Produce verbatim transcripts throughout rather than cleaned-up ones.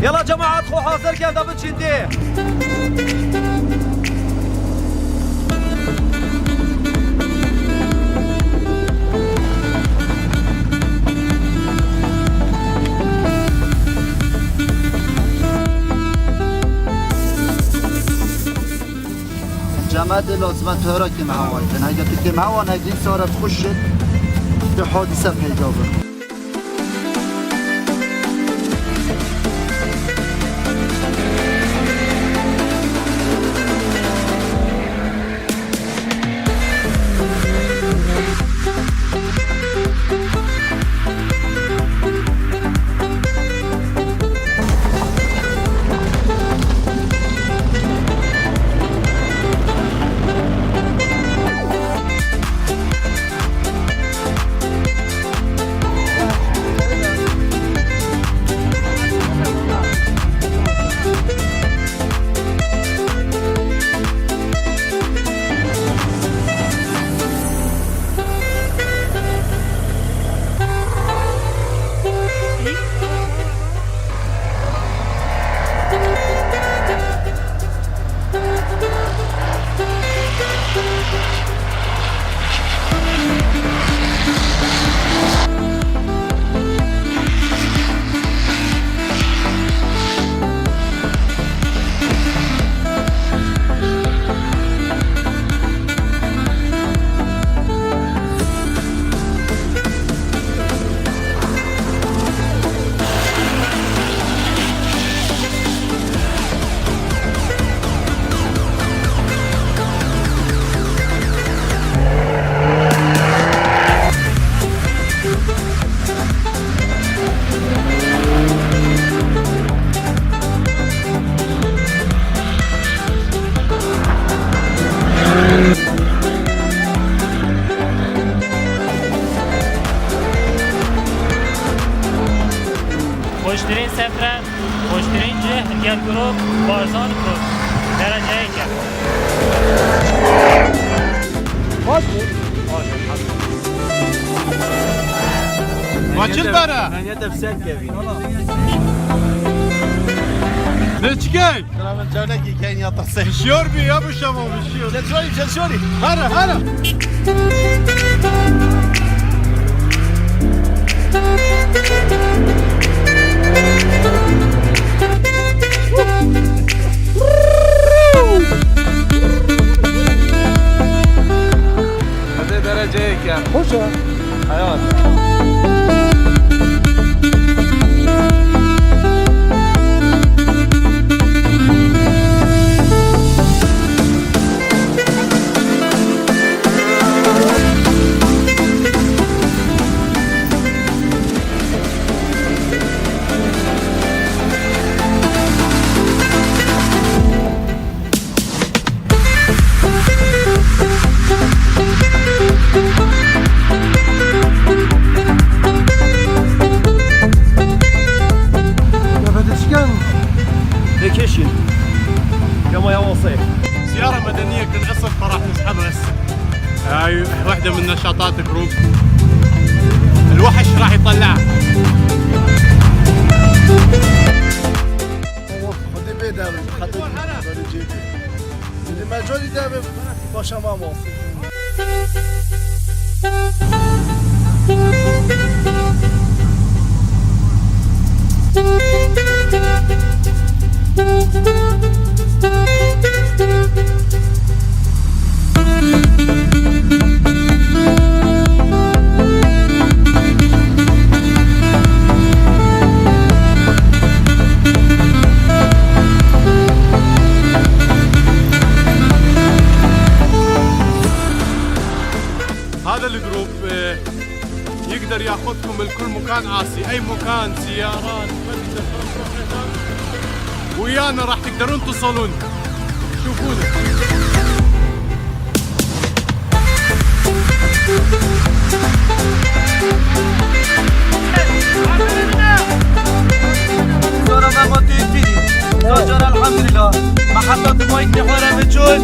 Yala cemaat, xwe hazir ke, da biçin dê. Cemaetê lazim e tu hera kêm hewan kin. Heyde tu kêm hewan heyde sare xweş tu hadîse peyda bin. Xweştirîn sefre, xweştirîn cih, gel grûp, barzan grûp. Dereceyeke. Baş mı? Ma çil bere? Meniyete bi ser kevî. Ne çikey? Kira min çawnekî keyn ya tasey. Şiyor bi ya bu şama bir şiyor. Çalışıyorum, çalışıyorum. Hara, hara. Hadi dereceye gel. Hoş ya. Hayat. Nefes çıkan. Vacation. كما يا وصيف. زيارة مدنية كل عصر فراح نسحبها هسه. هاي وحدة من نشاطات جروب. الوحش راح يطلعها. Xwedê bê dawî, xetê bê cêdê. Li mecolî de be paşa ma mafî. هذا الجروب، آه، يقدر ياخذكم لكل مكان آسيا، أي مكان، زيارات، مدرسة، ويانا راح تقدرون تصلون. شوفونا. Zora me ma tu yekî. Zor zor elhamdülillah. Me heta tu mayî te xwe re biçûn.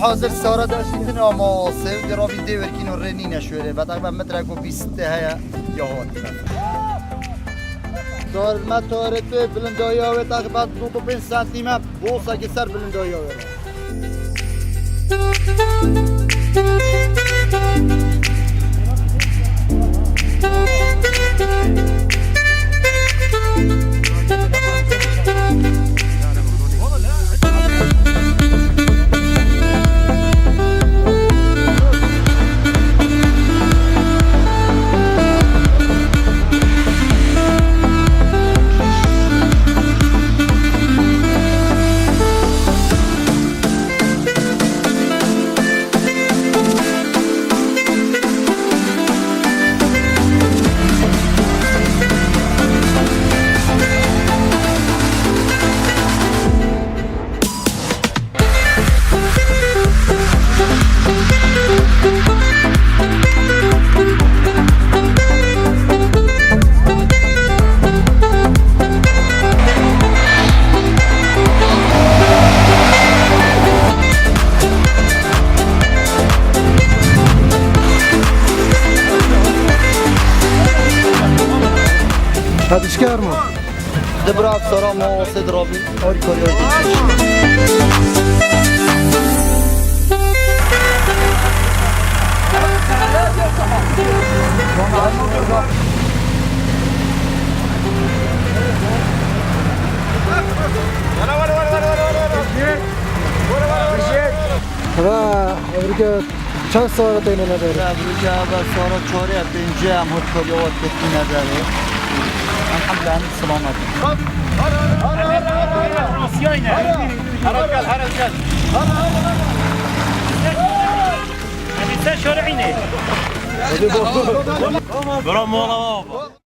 Hazir sara de şîtin ama sêv di ravî dê werkîno rê nîne şûrê. Ve takriben metrek û bîst heye ya hatî. Sar me tarê tu bilindaya wê takriben nod û pênc santîm e. Bolsa ki ser bilindaya wê. Hadi çıkar mı? Di bira sara ma sê di rabî, harî kariyayê dîtiş. Hava, evrike. Çend sara têne neberê? Ya, brûke, eve sara çarê, pêncê em hot kariya wat ketî neberê. Elhamdülillah, em selamet. Heras gel, heras gel. Hadi sen şöyle ine. Bravo, bravo.